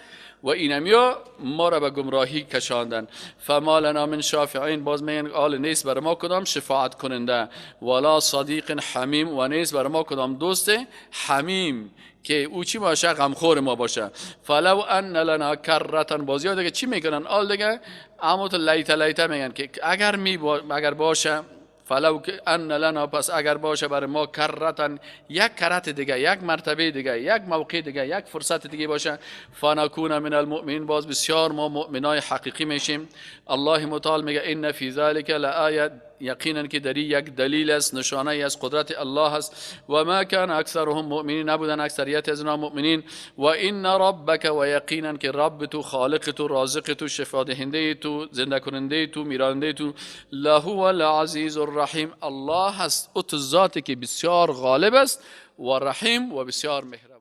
و اینمیا ما را به گمراهی کشاندن. فما لنا من شافعین، باز میگن آل نیست بر ما کدام شفاعت کننده، ولا صدیق حمیم، و نیست بر ما کدام دوست حمیم که او چی باشه؟ غمخور ما باشه. فلو ان لنا کرتن، باز یاد دیگه چی میکنن؟ آل دیگه اما تو لیت لیت میگن که اگر باشه، فلو ان لنا، پس اگر باشه بر ما کرتن، یک کرت دیگه، یک مرتبه دیگه، یک موقع دیگه، یک فرصت دیگه باشه، فنکون من المؤمنین، باز بسیار ما مؤمنای حقیقی میشیم. الله متعال میگه ان فی ذلک لآیه، یقینا که در یک دلیل است، نشانه از قدرت الله است. و ما کان اکثرهم مؤمنین، نبودن اکثریت از اونا مؤمنین. و ان ربک، و یقینا که رب تو، خالق تو، رازق تو، شفا دهنده تو، زنده کننده تو، میراننده تو، لهو العزیز الرحیم، الله است، او ذاتی که بسیار غالب است و رحیم و بسیار مهربان.